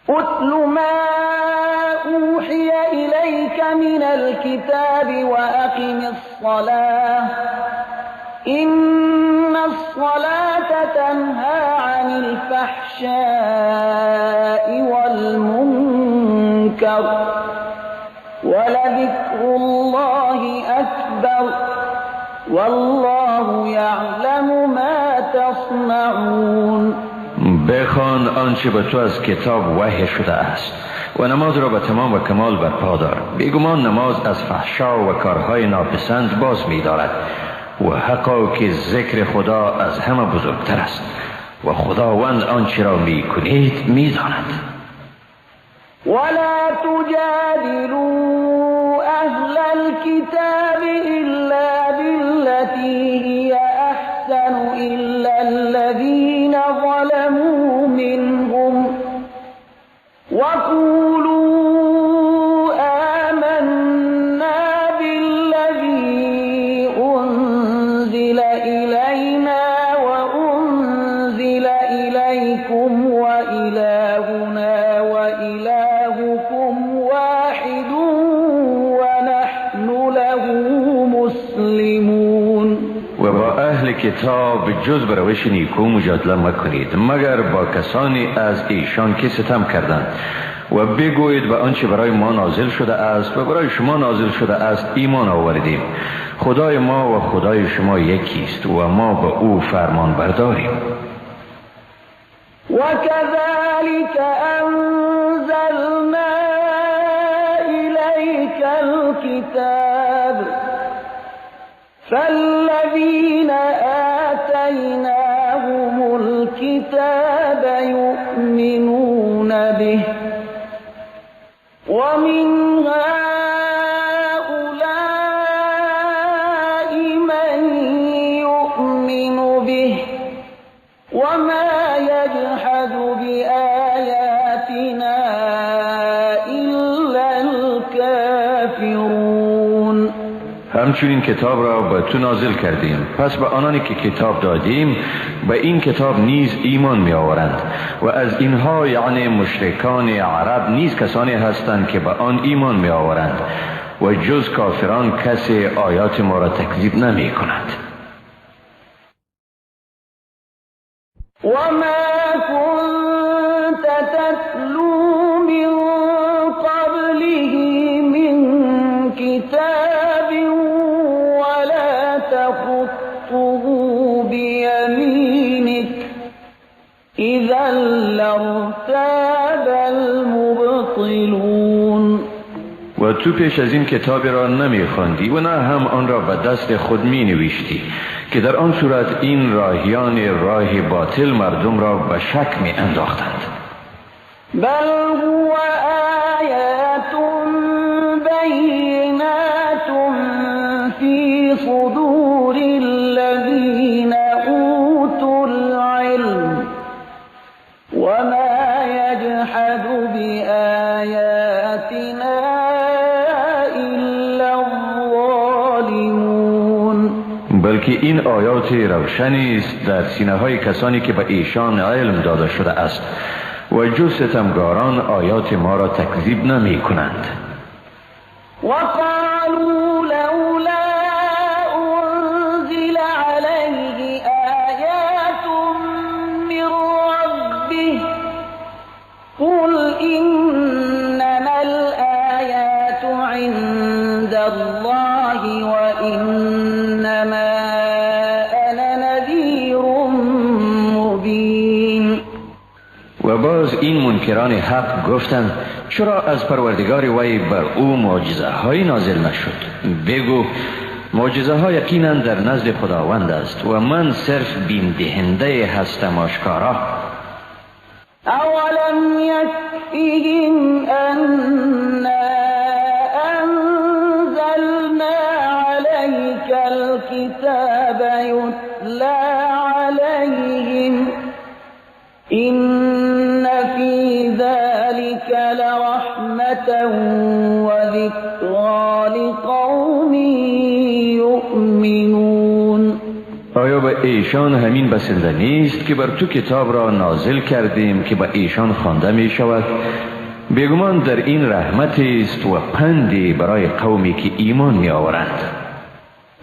اتل ما أوحي إليك من الكتاب وأقم الصلاة إن الصلاة تنهى عن الفحشاء والمنكر ولذكر الله أكبر والله يعلم ما تصنعون. بخوان آنچه به تو از کتاب وحی شده است و نماز را به تمام و کمال برپا دار. بیگمان نماز از فحشا و کارهای ناپسند باز می دارد و حقا که ذکر خدا از همه بزرگتر است و خداوند آنچه را می کنید می داند. ولا تجادلوا أهل الكتاب إلا بالتي هي أحسن إلا الذين ظلموا منهم وقولوا آمنا بالذي أنزل إلينا وأنزل إليكم وإلهنا وإلهكم واحد ونحن له مسلمون. و با اهل کتاب جز به روش نیکو مجادله مکنید مگر با کسانی از ایشان که ستم کردند و بگویید به آنچه برای ما نازل شده است و برای شما نازل شده است ایمان آوردیم. خدای ما و خدای شما یکیست و ما به او فرمان برداریم. وكذلك أنزلنا إليك الكتاب فالذين آتيناهم الكتاب يؤمنون به ومن هؤلاء من يؤمن به وما يجحد بآياتنا إلا الكافرون. همچنین کتاب را به تو نازل کردیم، پس به آنانی که کتاب دادیم به این کتاب نیز ایمان می آورند و از اینها یعنی مشرکان عرب نیز کسانی هستند که به آن ایمان می آورند و جز کافران کسی آیات ما را تکذیب نمی کند. وما كنت تتلو من قبله من كتاب ولا تخطه بيمينك إذا لارتاب المبطلون. و تو پیش از این کتاب را نمی خواندی و نه هم آن را به دست خود می نوشتی که در آن صورت این راهیان راه باطل مردم را به شک می انداختند. بل هو آیات بینات فی صدور الذین اوتوا العلم وما یجحد بآیاتنا الا الظالمون. بلکه این آیات روشنی است در سینه های کسانی که به ایشان علم داده شده است و جز ستمگاران آیات ما را تکذیب نمی کنند. وقالوا لولا انزل علیه آیات من ربه قل انما الآیات عند الله وانما انا نذیر مبین. و باز این منکران حق گفتند چرا از پروردگار وی بر او معجزه های نازل نشد؟ بگو معجزه ها یقینا در نزد خداوند است و من صرف بیم دهنده هستم آشکارا. اولم یکفیهم انا انزلنا علیک الکتاب یتلی علیهم إن في ذلك لرحمة وذكرى لقوم يؤمنون. آیا به ایشان همین بسنده نیست که بر تو کتاب را نازل کردیم که به ایشان خوانده می شود؟ بیگمان در این رحمت است و پندی برای قومی که ایمان می آورند.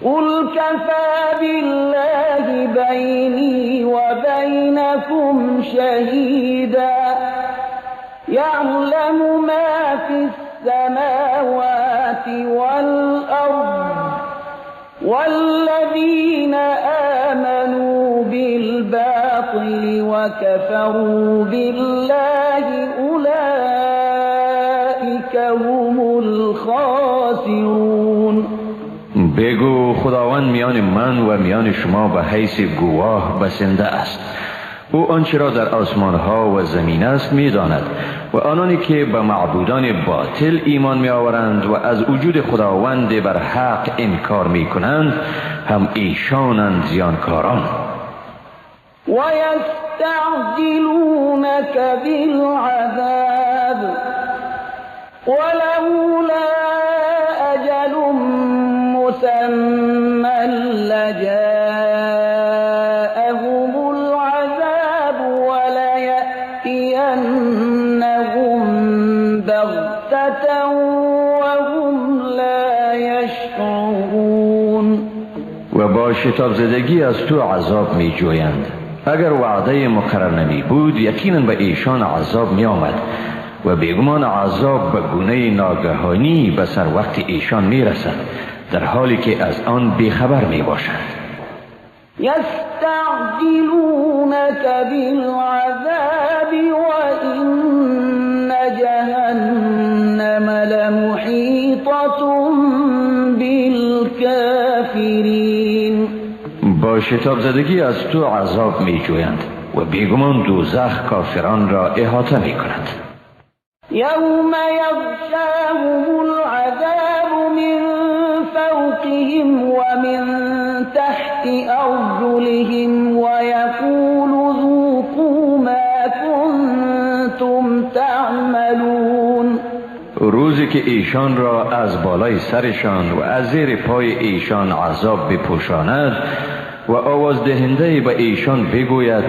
قل كفى بالله بيني وبينكم شهيدا يعلم ما في السماوات والأرض والذين آمنوا بالباطل وكفروا بالله أولئك هم الخاسرون. بگو خداوند میان من و میان شما به حیث گواه بسنده است. او آنچه را در آسمان ها و زمین است می داند و آنانی که به معبودان باطل ایمان می آورند و از وجود خداوند بر حق انکار می کنند هم ایشانند زیانکاران. ویستعجلونک بالعذاب ولولا اجل مسمى لجاءهم العذاب وليأتينهم بغتة وهم لا يشعرون. و با شتاب زدگی از تو عذاب می جویند. اگر وعده مقرر نمی بود یقینا به ایشان عذاب می آمد و بیگمان عذاب به گونه ناگهانی به سر وقت ایشان می رسد در حالی که از آن بیخبر می باشند. یستعجلونک بالعذاب وإن جهنم لمحیطة بالکافرین. با شتاب زدگی از تو عذاب می جویند و بیگمان دوزخ کافران را احاطه می کند. یوم یغشاهم العذاب من فوقهم ومن تحت ارجلهم ویقول ذوقوا ما کنتم تعملون. روزی که ایشان را از بالای سرشان و از زیر پای ایشان عذاب بپوشاند و آواز دهنده به ایشان بگوید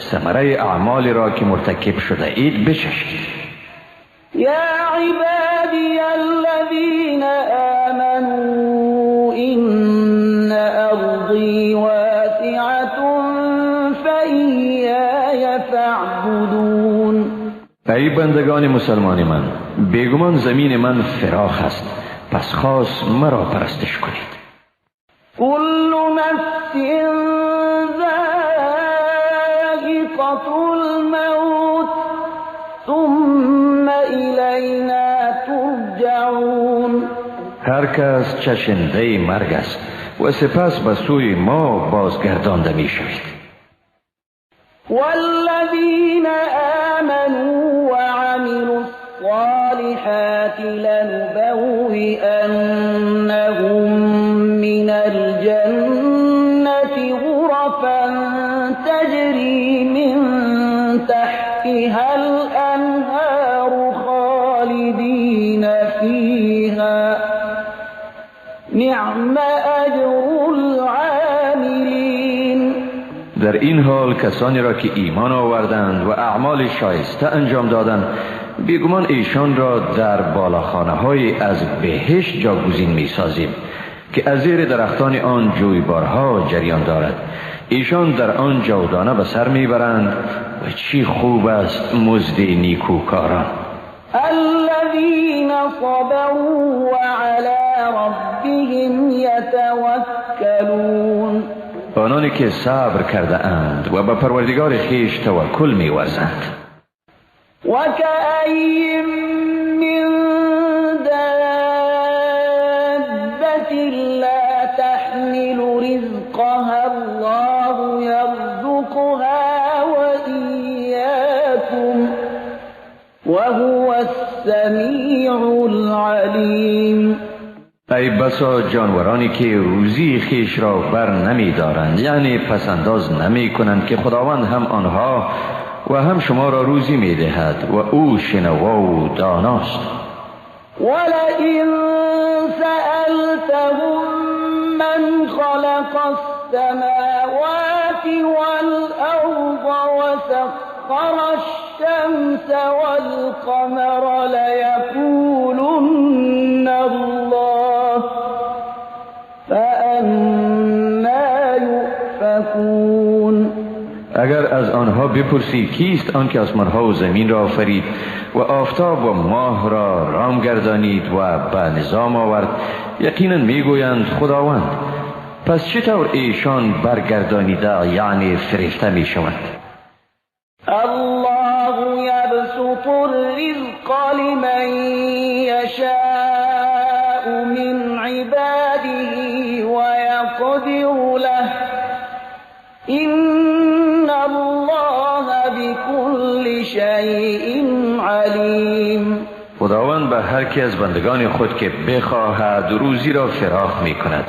ثمره اعمال را که مرتکب شده اید بچشید. یا عبادی الذین آمنوا إن أرضی واسعة فإیای فاعبدون. ای بندگان مسلمان من، بیگمان زمین من فراخ است، پس خاص مرا پرستش کنید. كل نفس ذائقة الموت ثم إلینا ترجعون. هر کس چشنده مرگ است و سپس به سوی ما بازگردانده می شوید. والذین آمنوا وعملوا الصالحات لنبوئنهم من الجنة غرفا تجری من تحتها الأنهار خالدین فیها نعم اجر العاملین. در این حال کسانی را که ایمان آوردند و اعمال شایسته انجام دادند بیگمان ایشان را در بالاخانه های از بهشت جاگزین می سازیم که از زیر درختان آن جویبارها جریان دارد. ایشان در آن جاودانه به سر میبرند و چی خوب است مزد نیکوکاران. الذین صبروا وعلى ربهم یتوکلون. آنانی که صبر کرده اند و به پروردگار خویش توکل می‌ورزند. وکأی من دابة لا تحمل رزقها الله يرزقها وإياكم وهو السمیع العلیم. ای بسا جانورانی که روزی خیش را بر نمی دارند، یعنی پسنداز نمی کنند که خداوند هم آنها و هم شما را روزی می دهد و او شنوا و داناست. ولئن سألتهم من خلق السماوات والأرض وسخر الشمس والقمر ليقولن الله فأنا يؤفكون. اگر از آنها بپرسی کیست آن که آسمانها و زمین را آفرید و آفتاب و ماه را رام گردانید و به نظام آورد، یقینا میگویند خداوند. پس چطور ایشان برگردانیده یعنی فریفته میشوند؟ الله یبسط الرزق لمن یشاء من عباده ویقدر له إن الله بكل شيء علیم. خداوند به هر کی از بندگان خود که بخواهد روزی را فراخ می کند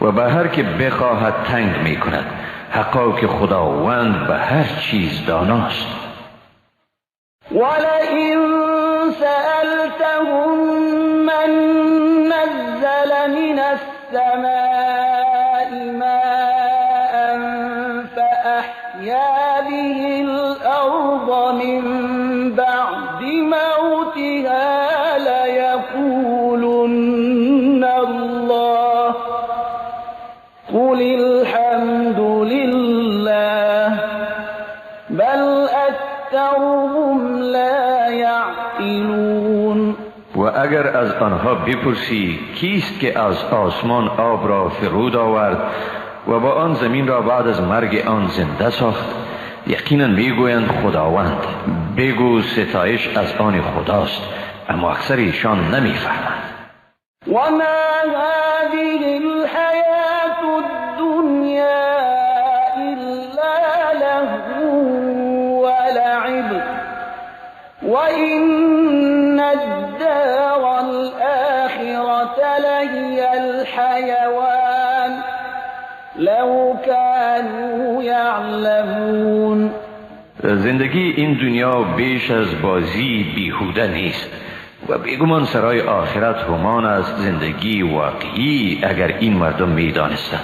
و به هر که بخواهد تنگ می کند. حقا که خداوند به هر چیز داناست. ولئن سألتهم من نزل من السماء ماء فأحيا به الأرض من بعد موتها ليقولن الله قل الحمد لله بل أكثرهم لا يعقلون. و اگر از آنها بپرسی کیست که از آسمان آب را فرود آورد و با آن زمین را بعد از مرگ آن زنده ساخت، یقینا میگویند خداوند. بگو ستایش از آن خداست، اما اکثر ایشان نمیفهمند. وما هذه الحیاة الدنیا الا لهو ولعب وإن الدار الآخرة لهي الحیوان لو كانوا يعلمون. زندگی این دنیا بیش از بازی بیهوده نیست و بیگمان سرای آخرت همان است زندگی واقعی اگر این مردم میدانستند.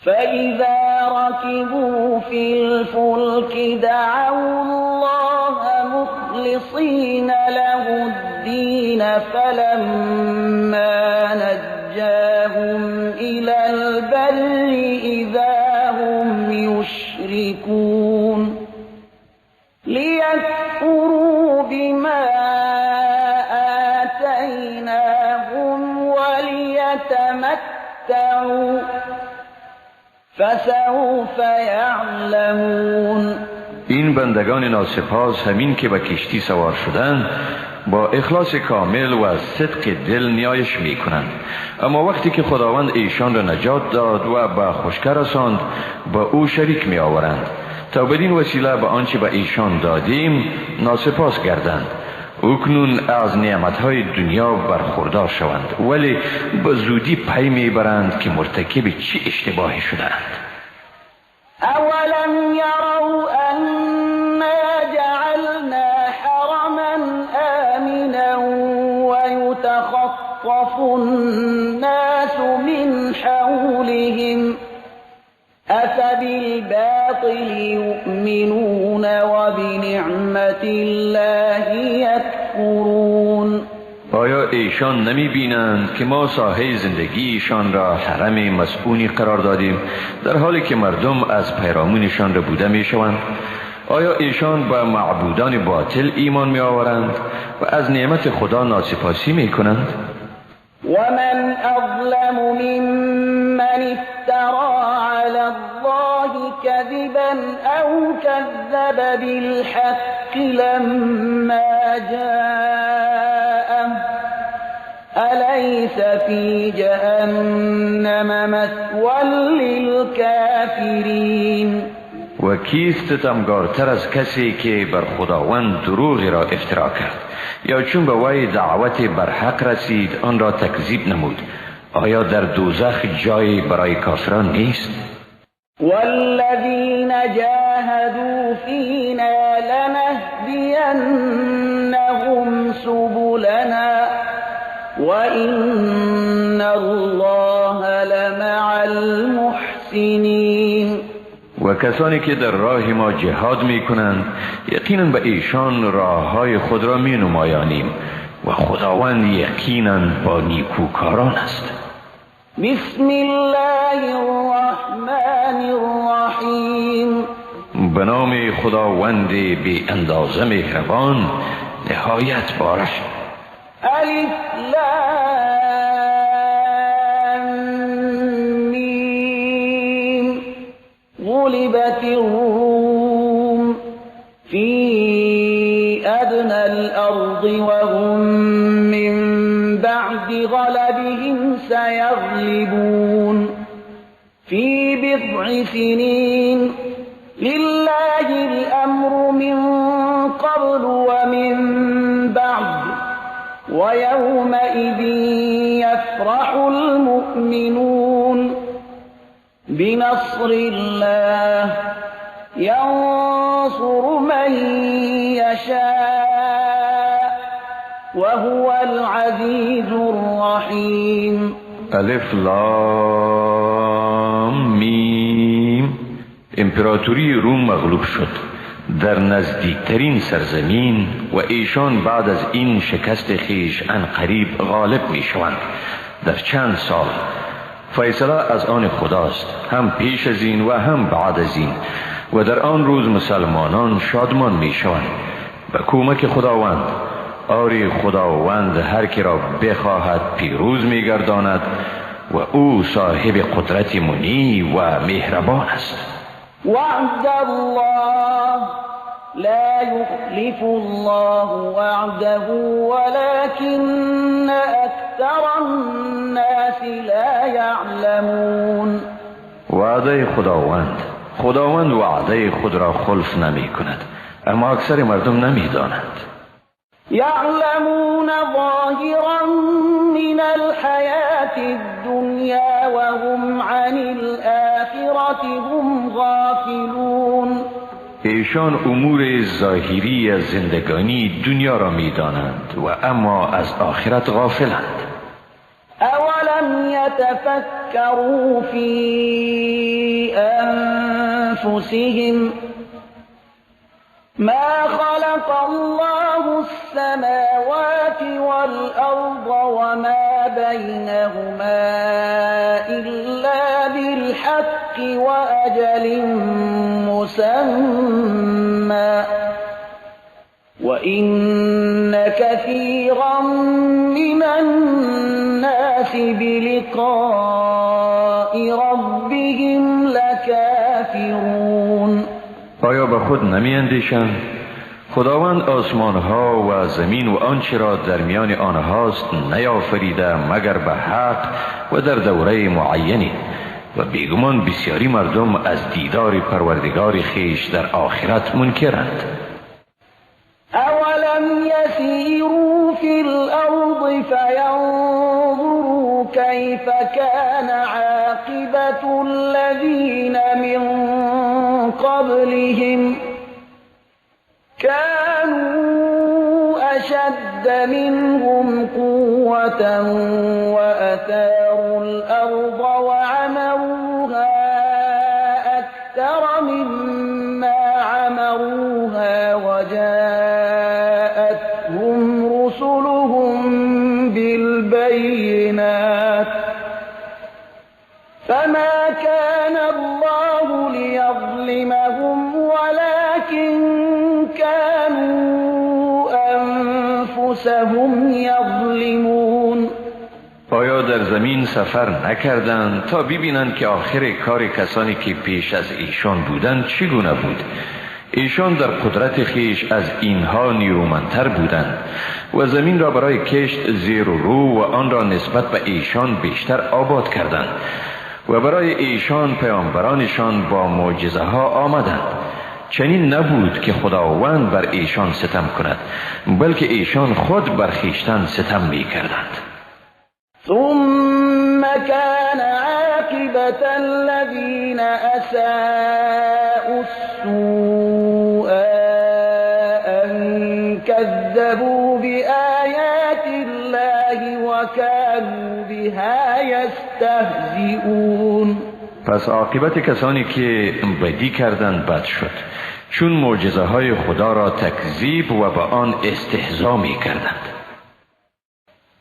فإذا ركبوا في الفلك دعوا الله مخلصين له الدين فلما نجاهم إلى البر إذا هم يشركون ليكفروا بما آتيناهم وليتمتعوا فسوف يعلمون. این بندگان ناسپاس همین که به کشتی سوار شدند با اخلاص کامل و صدق دل نیایش می کنند، اما وقتی که خداوند ایشان را نجات داد و به خشکه رساند با او شریک می آورند تا بدین وسیله به آنچه به ایشان دادیم ناسپاس گردند. اکنون از نعمتهای دنیا برخوردار شوند، ولی به زودی پی میبرند که مرتکب چی اشتباهی شدند. اولم یروا انا جعلنا حرما آمنا ویتخطف الناس من حولهم أفبالباطل يؤمنون وبنعمة الله يكفرون. آیا ایشان نمی بینند که ما ساحه زندگیشان را حرم مسئونی قرار دادیم در حالی که مردم از پیرامونشان ربوده می شوند؟ آیا ایشان به معبودان باطل ایمان می آورند و از نعمت خدا ناسپاسی می کنند؟ ومن أظلم ممن افترى على الله كذبا أو كذب بالحق لما جاءه أليس في جهنم مثوى للكافرين. و کیست ستمگارتر از کسی که بر خداوند دروغی را افترا کرد یا چون به وی دعوت بر حق رسید آن را تکذیب نمود؟ آیا در دوزخ جایی برای کافران نیست؟ والذین جاهدوا فینا لنهدینهم سبلنا وإن الله لمع المحسنین. و کسانی که در راه ما جهاد می کنند یقینا به ایشان راههای خود را می نمایانیم و خداوند یقینا با نیکوکاران است. بسم الله الرحمن الرحیم. به نام خداوند بی اندازه مهربان نهایت بارش. الف لام میم غلبت الروم في أدنى الأرض وهم من بعد غلبهم سيغلبون في بضع سنين لله الأمر من قبل ومن بعد ويومئذ يفرح المؤمنون بنصر الله ينصر من يشاء وهو العزيز الرحيم. الف لام میم. امپراتوری روم مغلوب شد در نزدیکترین سرزمین و ایشان بعد از این شکست خیش عنقریب غالب می شوند در چند سال. فیصله از آن خداست، هم پیش از این و هم بعد از این، و در آن روز مسلمانان شادمان می شوند به کمک خداوند. آری خداوند هر کی را بخواهد پیروز می گرداند و او صاحب قدرت منی و مهربان است. وعد الله لا يخلف الله وعده ولكن أكثر الناس لا يعلمون. وعده خداوند، خداوند وعده خود را خلف نمی کند، اما اکثر مردم نمی دانند. يعلمون ظاهرا من الحياة الدنيا وهم عن الآخرة هم غافلون. ایشان امور ظاهری از زندگانی دنیا را می دانند و اما از آخرت غافلند. اولم يتفكروا في انفسهم ما خلق الله السماوات والأرض وما بينهما إلا بالحق وأجل مسمى وإن كثيرا من الناس بلقاء ربهم لكافرون. آیا به خود نمی اندیشند؟ خداوند آسمان ها و زمین و آنچه را در میان آنهاست نیافریده مگر به حق و در دوره معینی، و بیگمان بسیاری مردم از دیدار پروردگار خویش در آخرت منکرند. اولم یسیروا فی الارض فینظروا کیف کان عاقبة الذین من قبلهم كانوا أشد منهم قوة وأثاروا الأرض وعمروها أكثر مما عمروها وجاءتهم رسلهم بالبينات فما كان الله ليظلمهم ولكن كانوا أنفسهم يظلمون. آیا در زمین سفر نکردند تا ببینند که آخر کار کسانی که پیش از ایشان بودند چگونه بود؟ ایشان در قدرت خیش از اینها نیرومندتر بودند و زمین را برای کشت زیر و رو و آن را نسبت به ایشان بیشتر آباد کردند و برای ایشان پیامبرانشان با معجزه ها آمدند. چنین نبود که خداوند بر ایشان ستم کند، بلکه ایشان خود بر خویشتن ستم می کردند. ثم كان عاقبة الذين أساءوا السوء أن كذبوا بآيات الله وكانوا بها يستهزئون. پس عاقبت کسانی که بدی کردند بد شد، چون معجزه های خدا را تکذیب و به آن استهزا می کردند.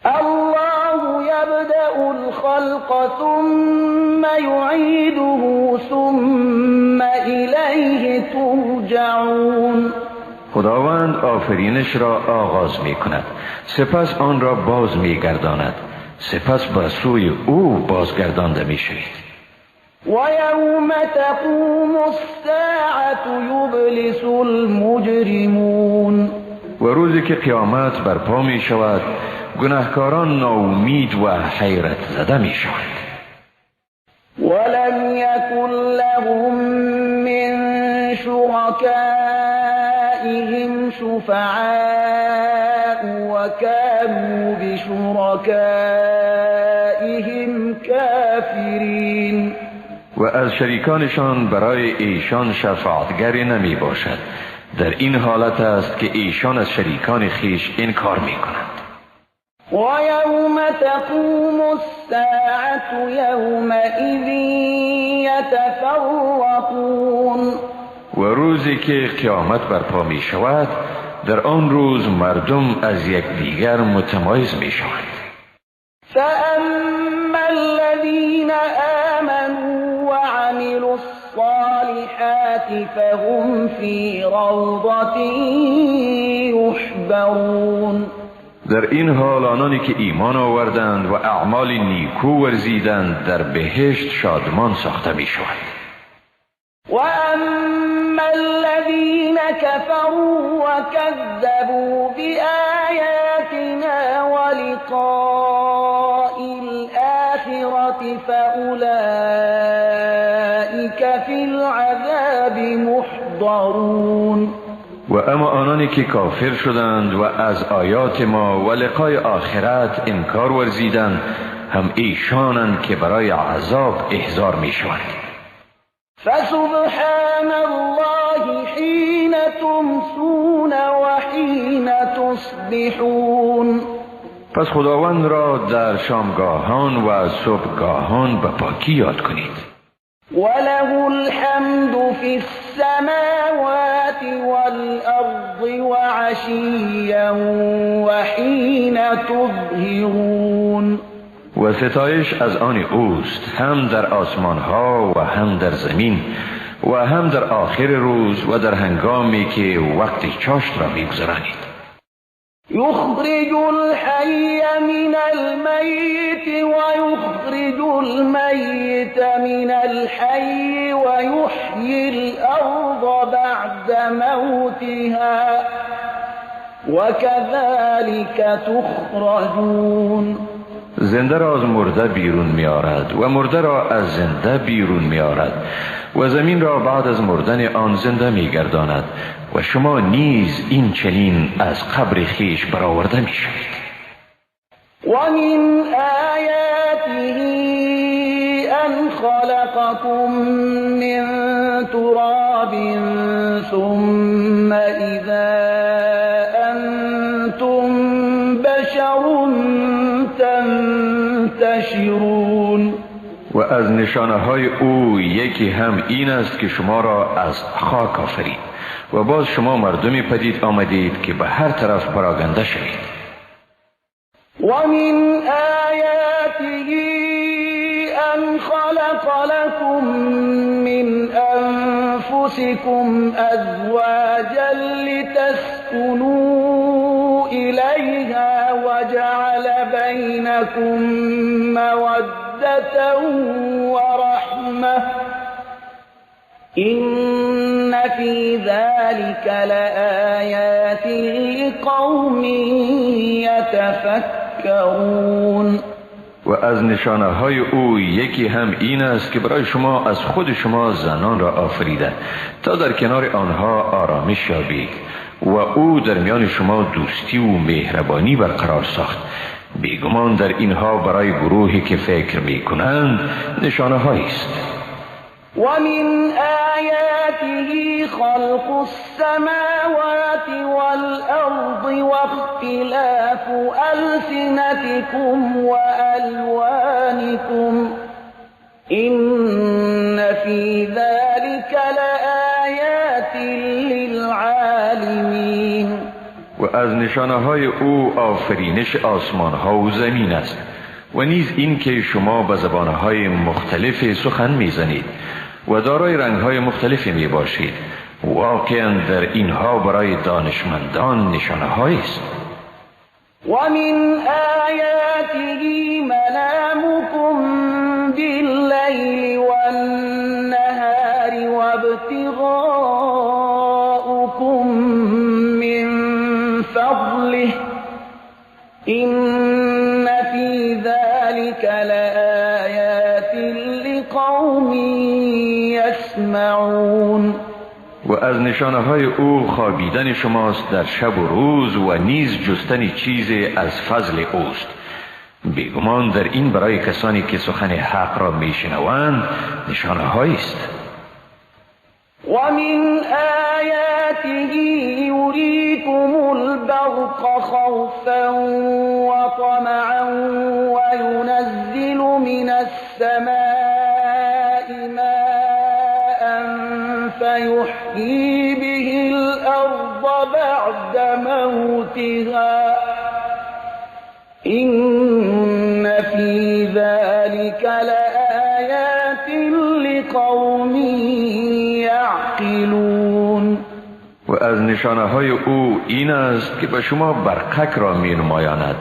الله یبدأ الخلق ثم یعیده ثم الیه ترجعون. خداوند آفرینش را آغاز می کند، سپس آن را باز می گرداند، سپس به سوی او بازگردانده می شوید. و یوم تقوم الساعة یبلس المجرمون. و روزی که قیامت برپا می شود، گناهکاران ناامید و حیرت زده می شوند. ولم یکن لهم من شرکائهم شفعاء وكانوا بشركائهم كافرين. و از شریکانشان برای ایشان شفاعتگری نمی باشد. در این حالت است که ایشان از شریکان خیش انکار می کنند. و یوم تقوم الساعة یومئذ یتفرقون. و روزی که قیامت برپا می شود، در آن روز مردم از یکدیگر متمایز می شوند. فأما الذین آمنوا وعملوا الصالحات فهم فی روضة یحبرون. در این حال آنانی که ایمان آوردند و اعمال نیکو ورزیدند در بهشت شادمان ساخته می شوند. و اما الذین كفروا وكذبوا بآیاتنا ولقاء الآخرة فأولئك فی العذاب محضرون. و اما آنانی که کافر شدند و از آیات ما و لقای آخرت انکار ورزیدند، هم ایشانند که برای عذاب احضار می شوند. فسبحان الله حین تمسون وحین تصبحون. پس خداوند را در شامگاهان و صبحگاهان به پاکی یاد کنید. وله الحمد فی السماوات والأرض وعشیا وحین تظهرون. و ستایش از آن اوست، هم در آسمان ها و هم در زمین و هم در آخر روز و در هنگامی که وقت چاشت را میگذرانید. یخرج الحی من المیت ویخرج المیت من الحی ویحیی الارض بعد موتها وكذلك تخرجون. زنده را از مرده بیرون می آرد و مرده را از زنده بیرون می آرد و زمین را بعد از مردن آن زنده می گرداند و شما نیز این چنین از قبر خیش برآورده می شوید. و من آیاته ان خلقکم من تراب ثم اذا انتم بشر تنتشرون. و از نشانه های او یکی هم این است که شما را از خاک آفرید و باز شما مردمی پدید آمدید که به هر طرف پراگنده شوید. و من آیاته ان خلق لكم من انفسكم ازواجا لتسكنوا الیها وجعل بینکم مودة ورحمة إن في ذلك لآيات لقوم يتفكرون. و از نشانه های او یکی هم این است که برای شما از خود شما زنان را آفریده تا در کنار آنها آرامش یابید و او در میان شما دوستی و مهربانی برقرار ساخت. بیگمان در اینها برای گروهی که فکر میکنند نشانه هایی است. و من آیاته خلق السماوات والأرض واختلاف ألسنتكم وألوانكم إن في ذلك لآیات للعالمین. و از نشانه های او آفرینش آسمان ها و زمین است و نیز این که شما به زبان های مختلف سخن میزنید و دارای رنگ های مختلفی می باشید. واقعا در اینها برای دانشمندان نشانه های است. ومن آیاته منامكم باللیل والنهار وابتغاؤكم من فضله إن في ذلك لآیات لقوم یسمعون. و از نشانه های او خوابیدن شماست در شب و روز و نیز جستن چیزی از فضل اوست. بیگمان در این برای کسانی که سخن حق را میشنوند نشانه هایی است. ومن آیاته یریکم البرق خوفا وطمعا وینزل من السماء ماء فیحیی به الارض بعد موتها إن في ذلك لآیات لقوم یعقلون. و از نشانه های او این است که به شما برقک را می نمایاند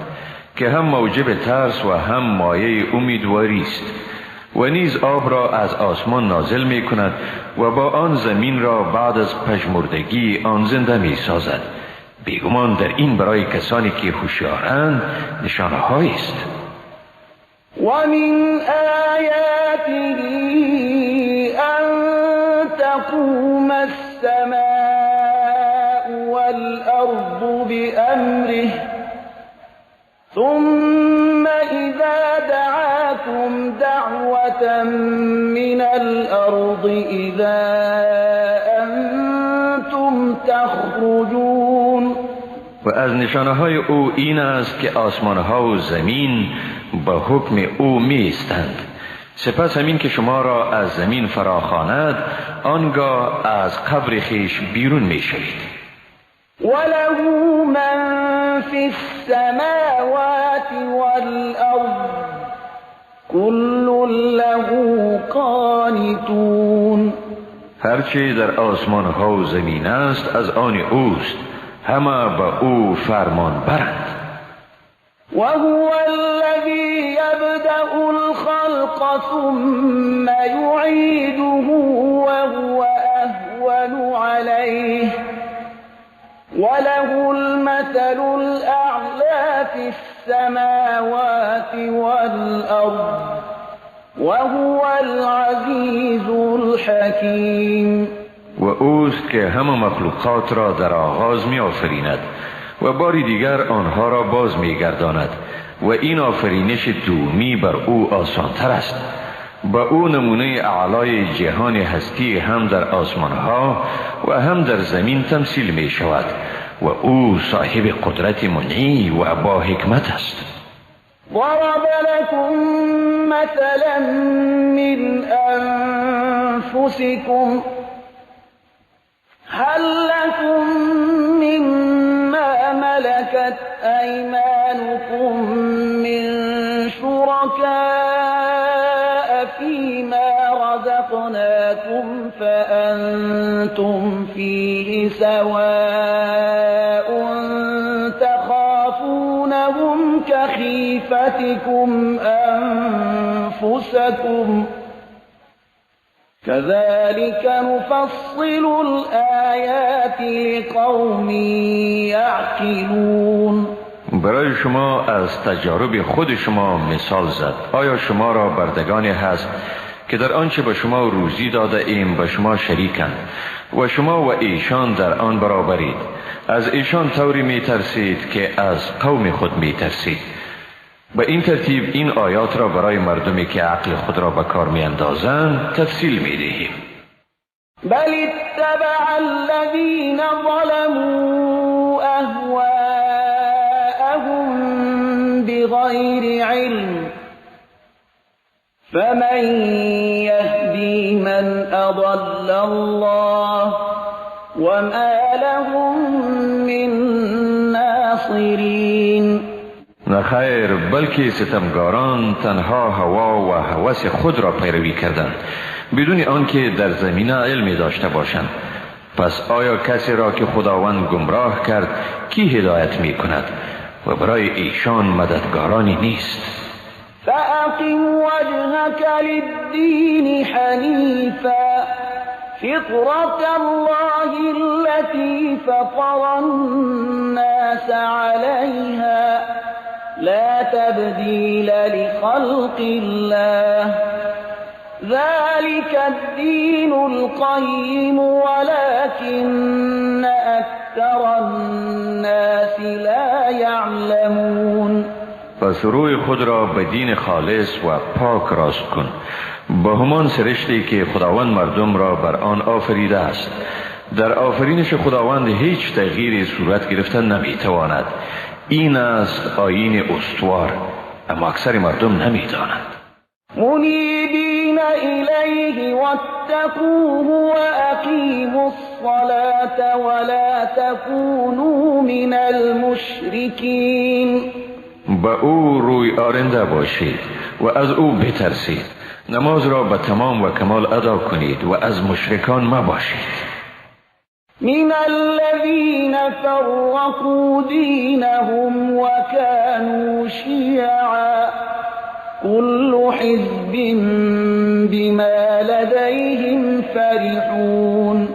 که هم موجب ترس و هم مایه امیدواری است و نیز آب را از آسمان نازل می کند و با آن زمین را بعد از پژمردگی آن زنده می سازد. بیگمان در این برای کسانی که هوشیارند نشانه هایی است. ومن آیاته أن تقوم السماء والأرض بأمره ثم إذا دعاكم دعوة من الأرض إذا أنتم تخرجون. و از نشانه های او این است که آسمان ها و زمین با حکم او می ایستند. سپس همین که شما را از زمین فراخواند آنگاه از قبر خویش بیرون می شوید. وله من فی السماوات والارض كل له قانتون. هرچه در آسمان ها و زمین است از آن اوست، همه به او فرمان برند. وهو الذي يبدأ الخلق ثم يعيده وهو أهون عليه وله المثل الأعلى في السماوات والأرض وهو العزيز الحكيم. و اوست که همه مخلوقات را در آغاز می آفریند و باری دیگر آنها را باز می گرداند و این آفرینش دومی بر او آسانتر است. با او نمونه اعلای جهان هستی هم در آسمانها و هم در زمین تمثیل می شود و او صاحب قدرت منعی و با حکمت است. ضرب لكم مثلا من أنفسكم هل لكم مما ملكت أيمانكم من شركاء فيما رزقناكم فأنتم فيه سواء تخافونهم كخيفتكم أنفسكم كذلك نفصل الآیات لقوم یعقلون. برای شما از تجارب خود شما مثال زد. آیا شما را بردگانی هست که در آنچه به شما روزی داده ایم به شما شریکند و شما و ایشان در آن برابرید؟ از ایشان طوری می ترسید که از قوم خود می ترسید. به این ترتیب این آیات را برای مردمی که عقل خود را به کار می اندازند تفصیل می دهیم. بل اتبع الذین ظلموا اهواءهم بغیر علم فمن الله وما لهم من ناصرين. نه خیر، بلکه ستمگاران تنها هوا و هوس خود را پیروی کردند بدون آنکه در زمینه علمی داشته باشند. پس آیا کسی را که خداوند گمراه کرد کی هدایت می کند؟ و برای ایشان مددگارانی نیست. فأقم وجهك للدين حنيفا فطرة الله التي فطر الناس عليها لا تبديل لخلق الله ذلك الدين القيم ولكن أكثر الناس لا يعلمون. پس روی خود را به دین خالص و پاک راست کن، با همان سرشتی که خداوند مردم را بر آن آفریده است. در آفرینش خداوند هیچ تغییری صورت گرفته نمیتواند. این است آیین استوار، اما اکثر مردم نمیدانند. منیبین الیه واتقوه واقیموا الصلاة ولا تکونوا من المشرکین. به او روی آرنده باشید و از او بترسید، نماز را به تمام و کمال ادا کنید و از مشرکان مباشید. من الذين فرقوا دينهم وكانوا شيعا كل حزب بما لديهم فرحون.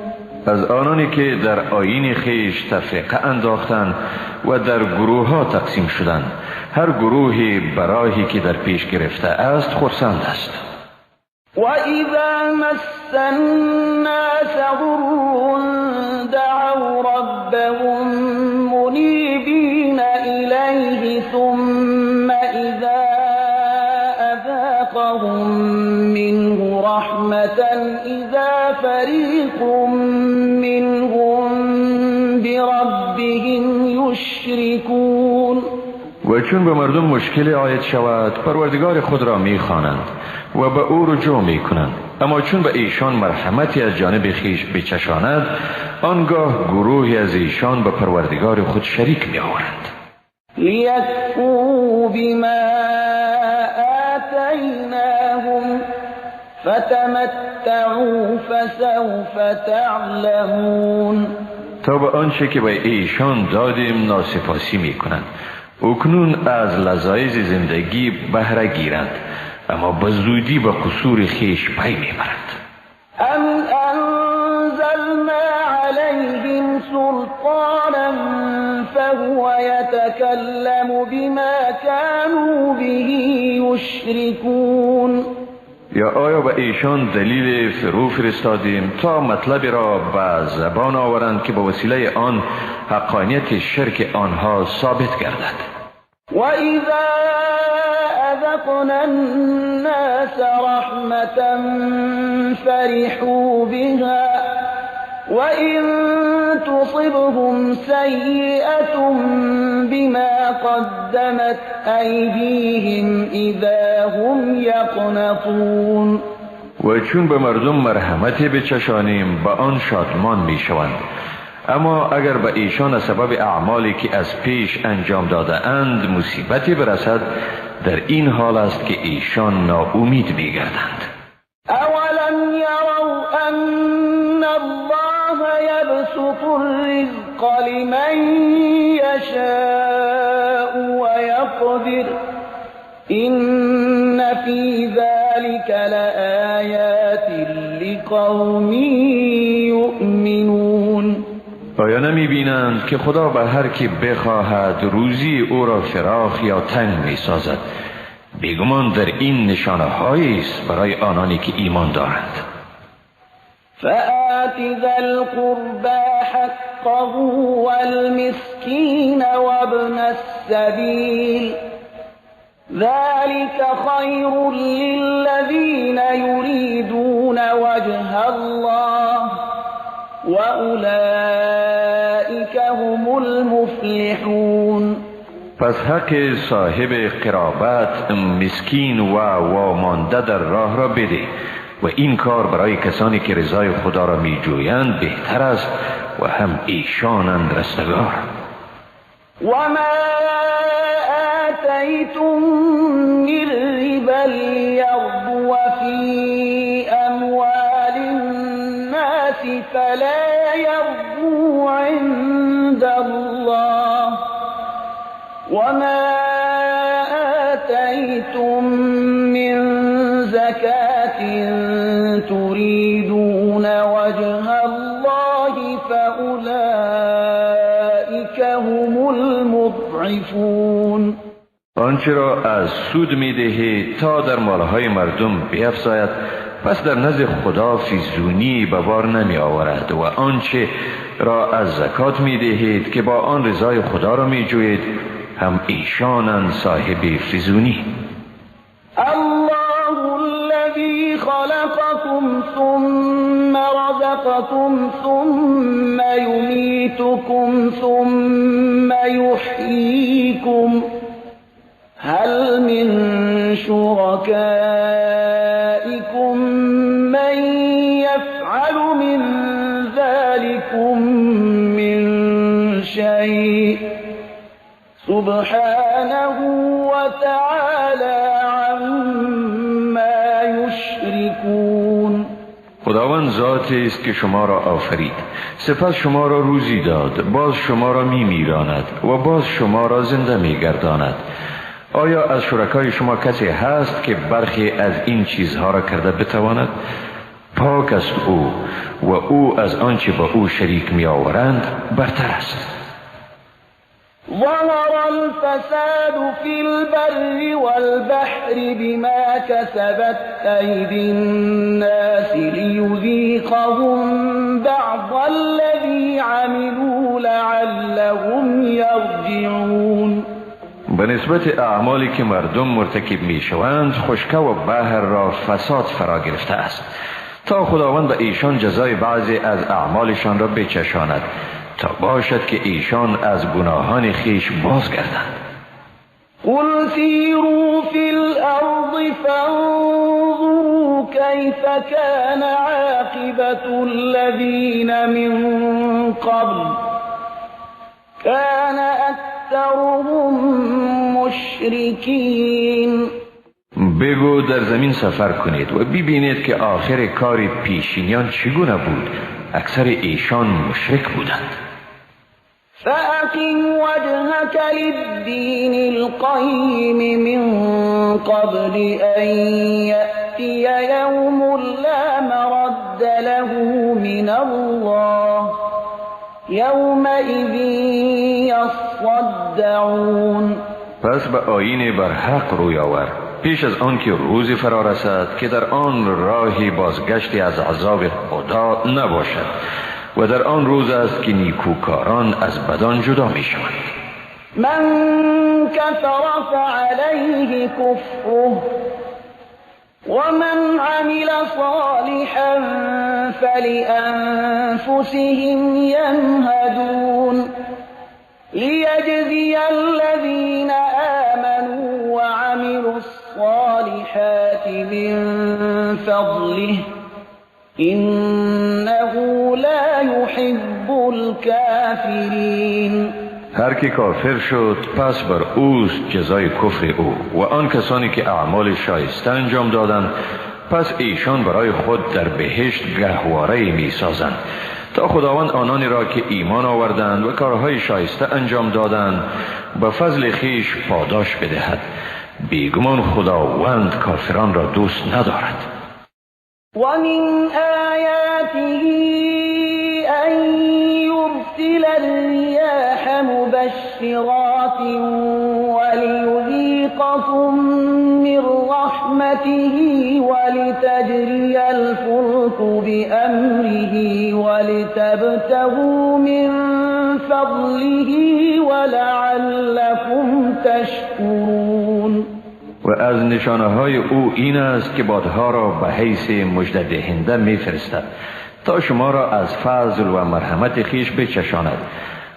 از آنانی که در آیین خویش تفرقه انداختند و در گروه ها تقسیم شدند، هر گروهی براهی که در پیش گرفته است خرسند است. وَإِذَا مَسَّ النَّاسَ ضُرٌّ دَعَوْا رَبَّهُم مُنِيبِينَ إِلَيْهِ ثُمَّ إِذَا أَذَاقَهُم مِّنْهُ رَحْمَةً إِذَا فَرِيقٌ مِّنْهُم بِرَبِّهِمْ يُشْرِكُونَ. و چون به مردم مشکل عاید شود پروردگار خود را می‌خوانند و به او رجوع می‌کنند، اما چون به ایشان مرحمتی از جانب خویش بچشاند آنگاه گروهی از ایشان به پروردگار خود شریک می‌آورند. لیکفروا بما آتیناهم فتمتعوا فسوف تعلمون. تا به آنچه که به ایشان دادیم ناسپاسی می‌کنند، اکنون از لذایذ زندگی بهره گیرند، اما به زودی به قصور خویش پی میبرند. ام انزلنا علیهم سلطانا فهو یتکلم بما كانوا به یشرکون. یا آیا به ایشان دلیل فرو فرستادیم تا مطلب را به زبان آورند که به وسیله آن حقانیت شرک آنها ثابت گردد؟ وَإِذَا أَذَقْنَا النَّاسَ رَحْمَةً فَرِحُوا بِهَا وَإِن تُصِبْهُمْ سَيِّئَةٌ بِمَا قَدَّمَتْ أَيْدِيهِمْ إِذَا هُمْ يَقْنَطُونَ. و چون به مردم مرحمتی بچشانیم به آن شادمان میشوند، اما اگر به ایشان از سبب اعمالی که از پیش انجام داده اند مصیبتی برسد، در این حال است که ایشان ناامید میگردند. اولم یروا ان الله یبسط الرزق لمن یشاء ویقدر ان فی ذلک لآیات لقوم یؤمنون. آیا نمی بینند که خدا به هر کی بخواهد روزی او را فراخ یا تنگ می سازد؟ بیگمان در این نشانه هایی است برای آنانی که ایمان دارند. فآت ذا القربى حقه والمسكين وابن السبيل ذلك خير للذين يريدون وجه الله وأولئك هم المفلحون. پس حق صاحب قرابت، مسکین و وامانده در راه را بده، و این کار برای کسانی که رضای خدا را می جویند بهتر است و هم ایشانند رستگار. وما آتيتم من ربا ليربو في أموال الناس فلا يربو عند الله وما آتيتم من زكاة تريدون وجه الله فأولئك هم المضعفون. آنچه را از سود می‌دهی تا در مالهای مردم بیفزاید، پس در نزد خدا فیزونی به بار نمی آورد، و آنچه را از زکات می‌دهید که با آن رضای خدا را می‌جویید، هم ایشانند صاحب فیزونی. الله الذي خلقكم ثم رزقكم ثم يميتكم ثم يحييكم هل من شركائكم من يفعل من ذلكم من شيء سبحانه وتعالى عما يشركون. خداوند ذاتی است که شما را آفرید، سپس شما را روزی داد، باز شما را میمیراند و باز شما را زنده میگرداند. آیا از شرکای شما کسی هست که برخی از این چیزها را کرده بتواند؟ پاک است او و او از آنچه با او شریک می آورند برتر است. ظهر الفساد في البر والبحر بما كسبت أيدي الناس ليذيقهم بعض الذي عملوا لعلهم يرجعون. به نسبت اعمالی که مردم مرتکب می شوند، خشکه و بحر را فساد فرا گرفته است، تا خداوند به ایشان جزای بعضی از اعمالشان را بچشاند، تا باشد که ایشان از گناهان خویش بازگردند. قل سیروا فی الارض فانظروا کیف کان عاقبة الذین من قبل کان اکثرهم مشرکین. بگو در زمین سفر کنید و ببینید که آخر کار پیشینیان چگونه بود. اکثر ایشان مشرک بودند. فأقم وجهك للدين القيم من قبل أن يأتي يوم لا مرد له من الله يومئذ يصدعون. پس به آیین بر حق روی آور پیش از آن که روزی فرا رسد که در آن راهی بازگشتی از عذاب خدا نباشد، و در آن روز است که نیکوکاران از بدان جدا می شوند. من کفر فعلیه کفره ومن عمل صالحا فلأنفسهم يمهدون ليجزي الذين آمنوا وعملوا الصالحات من فضله إنه لا يحب الكافرين. هر که کافر شد پس بر اوست جزای کفر او، و آن کسانی که اعمال شایسته انجام دادند پس ایشان برای خود در بهشت گهواره می سازند، تا خداوند آنانی را که ایمان آوردند و کارهای شایسته انجام دادند به فضل خویش پاداش بدهد. بیگمان خداوند کافران را دوست ندارد. ومن آیاته أن يرسل الرياح مبشرات وليذيقكم من رحمته ولتجري الفلك بأمره ولتبتغوا من فضله ولعلكم تشكرون. و از نشانه های او این است که بادها را به حیث مژده دهنده می فرستد تا شما را از فضل و مرحمت خویش بچشاند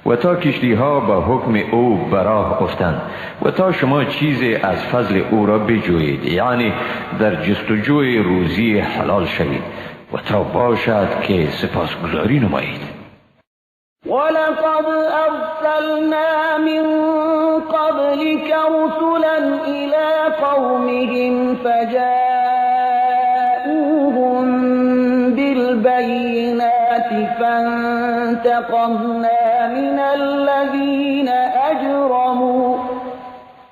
و تا کشتی ها با حکم او براه افتند و تا شما چیزی از فضل او را بجویید، یعنی در جستجوی روزی حلال شوید و تا باشد که سپاسگزاری نمایید. ولقد أرسلنا من قبلك رسلا إلى قومهم فجاءوهم بالبينات فانتقمنا من الذين أجرموا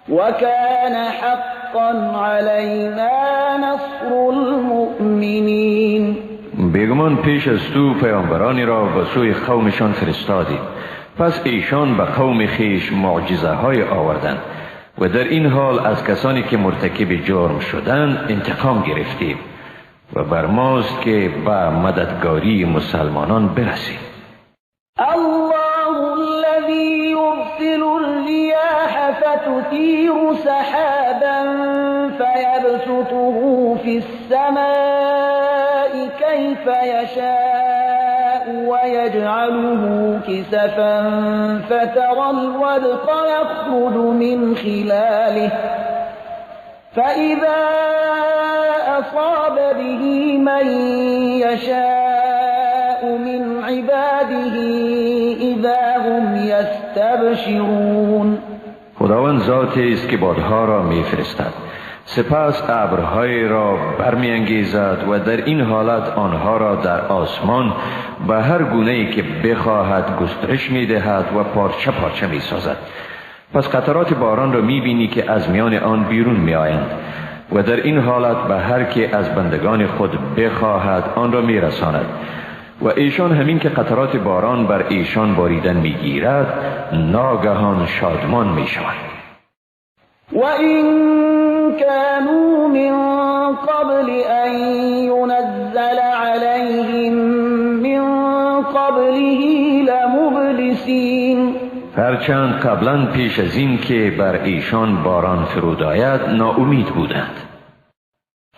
وكان حقا علينا نصر المؤمنين. بیگمان پیش از تو پیامبرانی را به سوی قومشان فرستادیم، پس ایشان به قوم خیش معجزه های آوردند و در این حال از کسانی که مرتکب جرم شدند انتقام گرفتیم و بر ماست که به مددگاری مسلمانان برسیم. الله الذي يرسل الرياح فتثير سحابا فيبسطه في السماء كيف يشاء ويجعله كسفا فترى الودق يخرج من خلاله فإذا أصاب به من يشاء من عباده إذا هم يستبشرون. خداوند ذاتی است که بادها را میفرستد، سپس ابرهای را برمیانگیزد و در این حالت آنها را در آسمان به هر گونه‌ای که بخواهد گسترش می‌دهد و پارچه پارچه می‌سازد. پس قطرات باران را می‌بینی که از میان آن بیرون می‌آیند و در این حالت به هر که از بندگان خود بخواهد آن را می‌رساند و ایشان همین که قطرات باران بر ایشان باریدن می‌گیرد ناگهان شادمان می‌شوند. وَإِن كَانُوا مِن قَبْلِ أَن يُنَزَّلَ عَلَيْهِم مِّن قَبْلِهِ لَمُبْلِسِينَ. هرچند قبلا پیش از این که بر ایشان باران فرود آید ناامید بودند.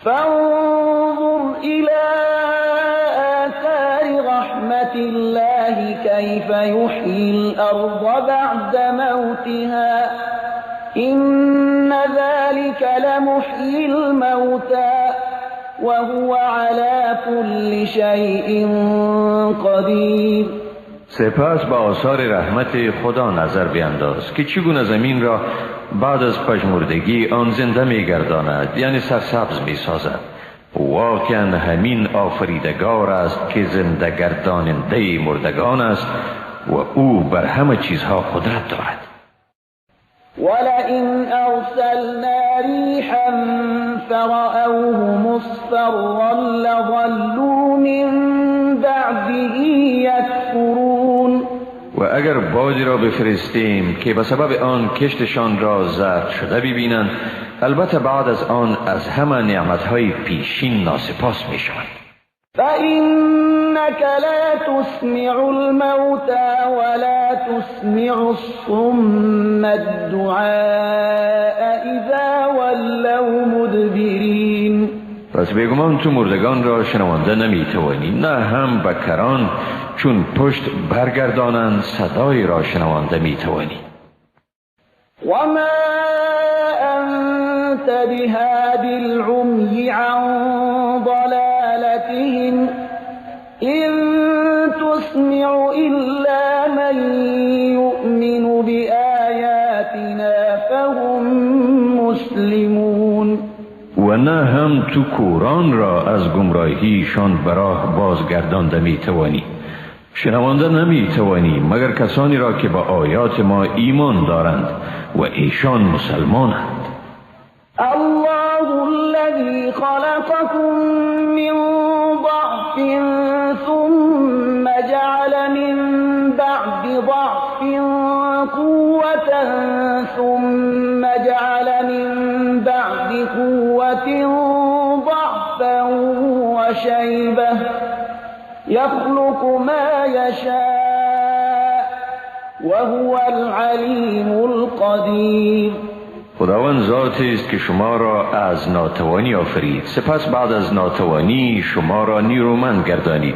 فانظر إلى آثار رحمة الله كيف يحيي الأرض بعد موتها إن ذلك لمحيي الموتى وهو على كل شيء قدير. سپس به آثار رحمت خدا نظر بینداز که چگونه زمین را بعد از پژمردگی آن زنده می‌گرداند، یعنی سرسبز می‌سازد. واقعا همین آفریدگار است که زنده گرداننده مردگان است و او بر همه چیزها قدرت دارد. ولئن أرسلنا ريحا فرأوه مصفرا لظلوا من بعده يكفرون. و اگر بادی را بفرستیم که به سبب آن کشتشان را زرد شده ببینند، البته بعد از آن از همه نعمتهای پیشین ناسپاس میشوند. فإنك لا تسمع الموتى ولا تسمع الصم الدعاء إذا ولوا مدبرين. پس بیگمان تو مردگان را شنوانده نمیتوانی، نه هم بکران چون پشت برگردانند صدای را شنوانده میتوانی. وما أنت بهاد العمي عن ضلالتهم إن تسمع إلا من يؤمن بآياتنا فهم مسلمون. و نه هم تو کوران را از گمراهیشان براه بازگردانده میتوانی، شنوانده نمیتوانی مگر کسانی را که با آیات ما ایمان دارند و ایشان مسلمانند. الله الذي خلقكم من ضعف ثم جعل من بعد ضعف قوة ثم جعل من بعد قوة ضعفا وشيبة يخلق ما يشاء وهو العليم القدير. خداوند ذاتی است که شما را از ناتوانی آفرید، سپس بعد از ناتوانی شما را نیرومند گردانید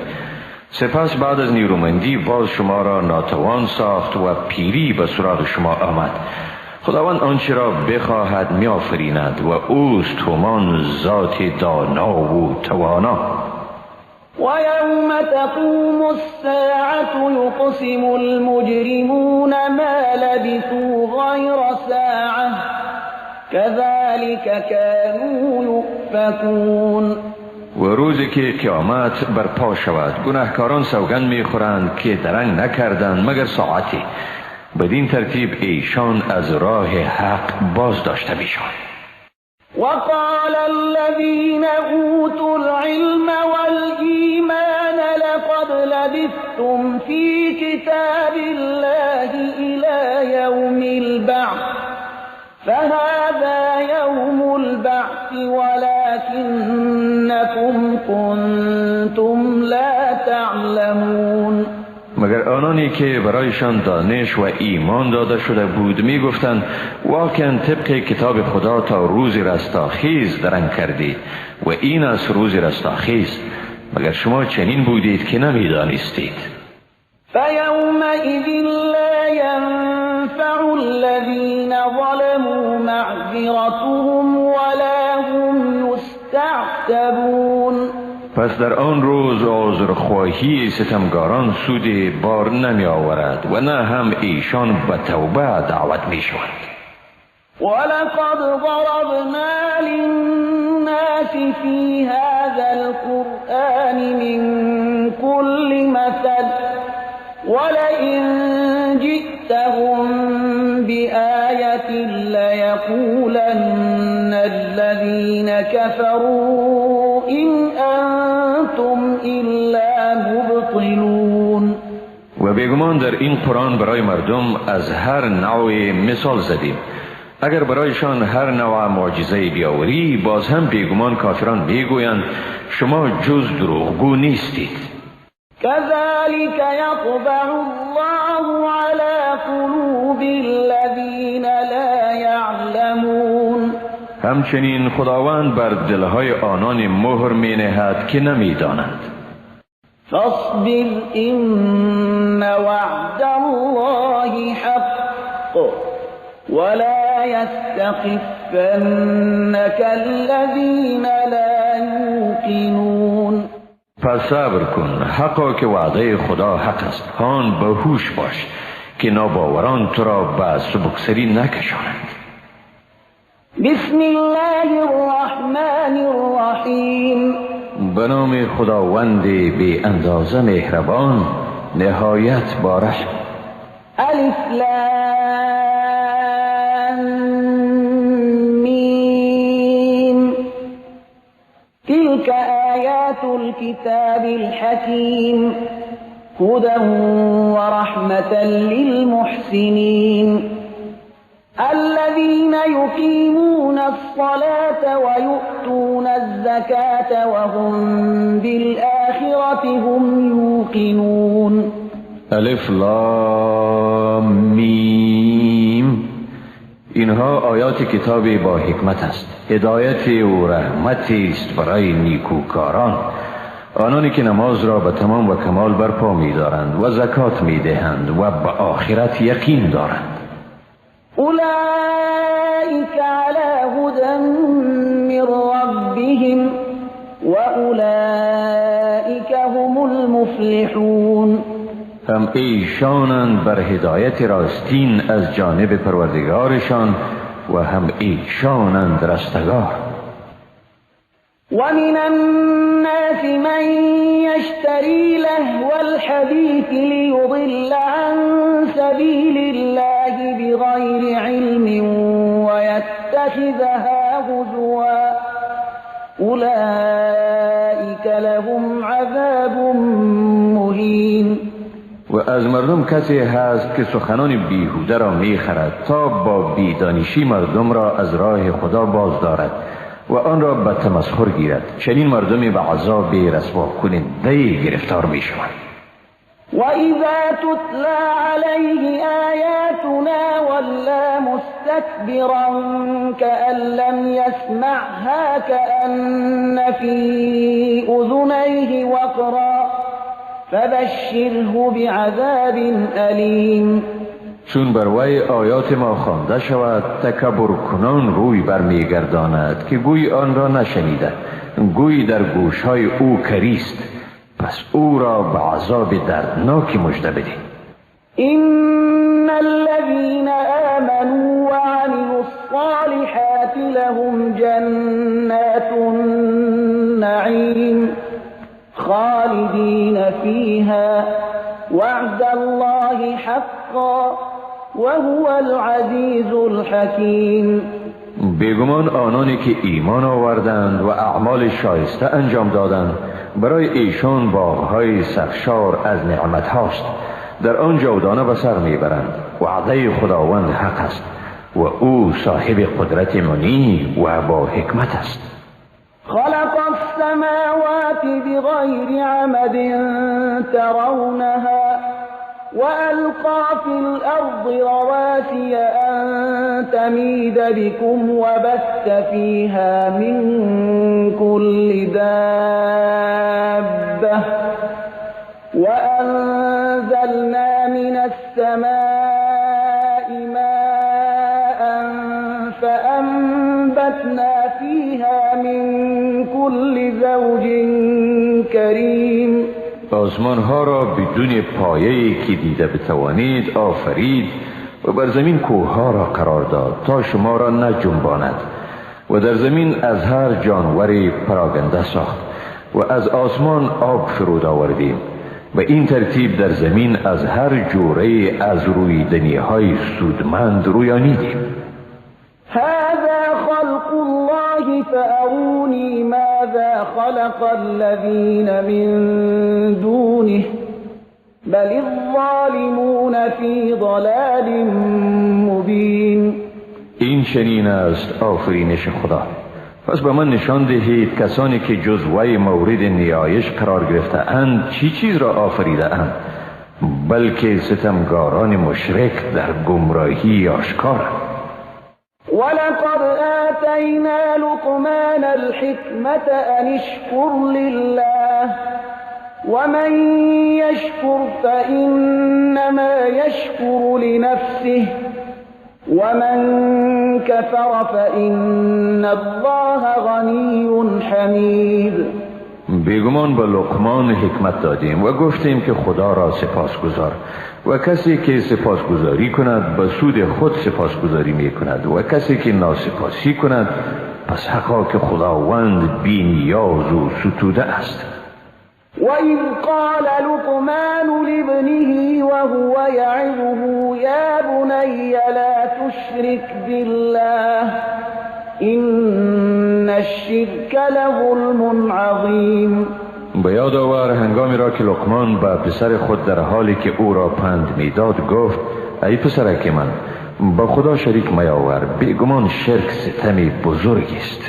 سپس بعد از نیرومندی باز شما را ناتوان ساخت و پیری به سراغ شما آمد. خداوند آنچه را بخواهد میآفریند و اوست همان ذات دانا و توانا. ويوم تقوم الساعة يقسم المجرمون ما لبثوا غير ساعة كذلك كانوا يؤفكون. و روزی که قیامت برپا شود گناهکاران سوگند میخورند که درنگ نکردند مگر ساعتی. بدین ترتیب ایشان از راه حق باز داشته میشوند. وقال الذين أوتوا العلم والإيمان لقد لبثتم في كتاب الله إلى يوم البعث فهذا يوم البعث ولكنكم كنتم لا تعلمون. مگر آنانی که برایشان دانش و ایمان داده شده بود می گفتند واقعا طبق کتاب خدا تا روز رستاخیز درنگ کردید و این از روز رستاخیز، مگر شما چنین بودید که نمی دانستید. فیومئذ لا ینفع الذین ظلموا معذرتهم ولا هم یستعتبون. پس در آن روز عذرخواهی ستمگاران سود بار نمی آورد و نه هم ایشان به توبه دعوت می شوند. ولقد ضربنا للناس في هذا القرآن من كل مثل ولئن جئتهم بآية ليقولن الذين كفروا إن أنتم إلا مبطلون. و بیگمان در این قرآن برای مردم از هر نوع مثال زدیم. اگر برایشان هر نوع معجزه بیاوری باز هم بیگمان کافران میگویند شما جز دروغگو نیستید. كذلك يطبع الله على قلوب الذين لا يعلمون. همچنین خداوند بر دلهای آنان مهر می نهد که نمی دانند. فاصبر إن وعد الله حق ولا يستخفنك الذين لا يوقنون. پس صبر کن، حقا که وعده خدا حق است. هان به هوش باش که ناباوران تو را به سبکسری نکشانند. بسم الله الرحمن الرحیم. به نام خداوند بی اندازه مهربان نهایت بارحم. الف لام میم. تلك آیات الكتاب الحکیم هدى ورحمة للمحسنین. الذين يقيمون الصلاة ويؤتون الزكاة وهم بالآخرة هم يوقنون. الف لام میم. اینها آیات کتاب با حکمت است، هدایت و رحمتی است برای نیکوکاران، آنانی که نماز را به تمام و کمال برپا می‌دارند و زکات می‌دهند و به آخرت یقین دارند. أولئك على هدى من ربهم وأولئك هم المفلحون. هم ایشانند بر هدایت راستین از جانب پروردگارشان و هم ایشانند رستگار. ومن الناس من يشتري لهو الحديث ليضل عن سبيل الله بغير علم ويتخذها هزوا أولئك لهم عذاب مهين. و از مردم کسی هست که سخنان بیهوده را میخرد تا با بیدانشی مردم را از راه خدا باز دارد و آن را به تمسخر گیرد. چنین مردمی به عذاب رسوا کننده گرفتار می شوند. و اذا تتلى علیه آیاتنا ولی مستکبرا کأن لم یسمعها کأن فی اذنیه وقرا فبشره بعذاب أليم. چون بر وی آیات ما خوانده شود تکبر کنان روی برمیگرداند که گوی آن را نشنیده، گوی در گوشهای او کریست، پس او را به عذاب دردناکی مژده بده. إن الذين آمنوا وعملوا الصالحات لهم جنات النعيم خالدين فيها وعد الله حقا وهو العزيز الحكيم. بیگمان آنانی که ایمان آوردند و اعمال شایسته انجام دادند برای ایشان باغهای سرشار از نعمت هاست، در آن جاودانه به سر میبرند. وعده خداوند حق است و او صاحب قدرت منی و با حکمت است. خلق السماوات بغیر عمد ترونها وألقى في الأرض رواسي أن تميد بكم وبث فيها من كل دابة وأنزلنا من السماء ماء فأنبتنا فيها من كل زوج كريم. آسمان ها را بدون پایه‌ای که دیده بتوانید آفرید و بر زمین کوه ها را قرار داد تا شما را نجنباند و در زمین از هر جانوری پراگنده ساخت و از آسمان آب فرود آوردیم. به این ترتیب در زمین از هر جوره از رویدنی های سودمند رویانیدیم. هذا خلق الله فأروني ماذا خلق الذين من دونه بل الظالمون في ضلال مبين. این چنین است آفرینش خدا، پس به من نشان دهید کسانی که جز وی مورد نیایش قرار گرفته اند چی چیز را آفریده اند، بلکه ستمگاران مشرک در گمراهی آشکار. ولقد آتینا لقمان الحکمة أن اشکر لله ومن یشکر فإنما یشکر لنفسه ومن كفر فإن الله غنی حمید. بیگمان به لقمان حکمت دادیم و گفتیم که خدا را سپاسگزار و کسی که سپاسگزاری کند به سود خود سپاسگزاری می کند و کسی که ناسپاسی کند پس حقا که خداوند بی نیاز و ستوده است. وَإِذْ قَالَ لُقْمَانُ لِابْنِهِ وَهُوَ يَعِظُهُ يَا بُنَيَّ لَا تُشْرِكْ بِاللَّهِ إِنَّ الشِّرْكَ لَظُلْمٌ عَظِيمٌ. به یاد آور هنگامی را که لقمان به پسر خود در حالی که او را پند میداد گفت ای پسرک من، با خدا شریک میاور، بیگمان شرک ستم بزرگی است.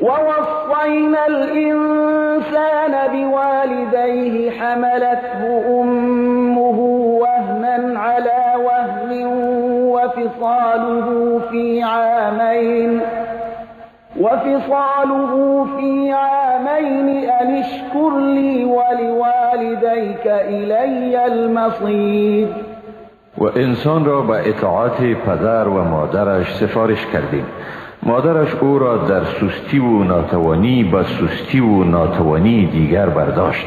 ووصينا الإنسان بوالديه حملته أمه وهنا على وهن وفصاله في عامين أن اشكر لي ولوالديك إلي المصير. و انسان را به اطاعت پدر و مادرش سفارش کردیم. مادرش او را در سستی و ناتوانی به سستی و ناتوانی دیگر برداشت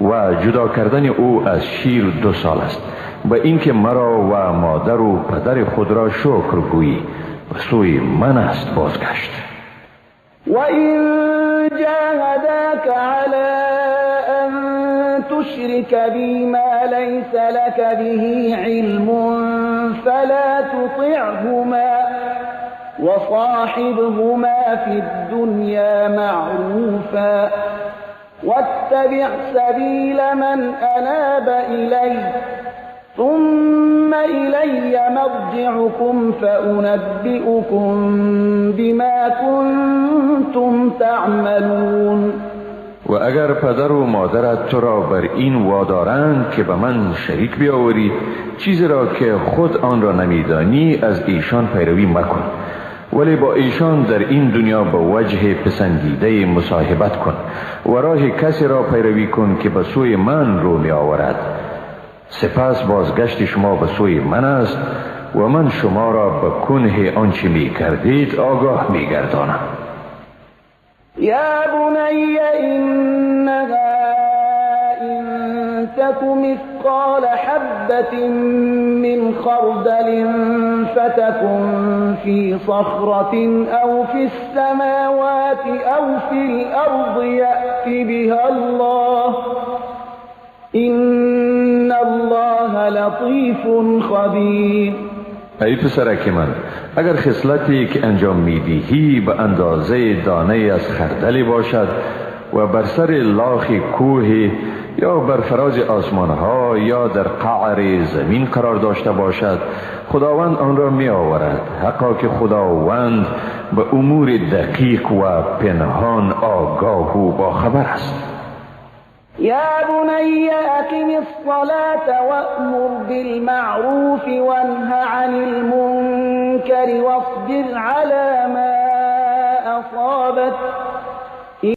و جدا کردن او از شیر 2 سال است، به اینکه مرا و مادر و پدر خود را شکر گویی و سوی من است بازگشت. و این جاهداک علی ان تشرک بی ما لیس لک به علم فلا تطعهما وصاحبهما في الدنيا معروفا واتبع سبيل من أناب إلي ثم إلي مرجعكم فأنبئكم بما كنتم تعملون. و اگر پدر و مادرت تو را بر این وادارند که به من شریک بیاوری چیزی را که خود آن را نمیدانی از ایشان پیروی مکن ولی با ایشان در این دنیا به وجه پسندیده مصاحبت کن و راه کسی را پیروی کن که به سوی من رو می آورد. سپس بازگشت شما به سوی من است و من شما را به کنه آنچه می کردید آگاه می گردانم. یا بنی انها ان تک مثقال حبة من خردل فتكن في صخرة أو في السماوات أو في الأرض يأت بها الله إن الله لطیف خبیر. ای پسرک من، اگر خصلتی که انجام میدهی به اندازه دانه از خردلی باشد و بر سر لاخ کوه یا بر فراز آسمانها یا در قعر زمین قرار داشته باشد، خداوند آن را می آورد. حقا که خداوند به امور دقیق و پنهان آگاه و باخبر است. یا بنی اقم الصلاة وأمر بالمعروف وانه عن المنکر واصبر على ما أصابك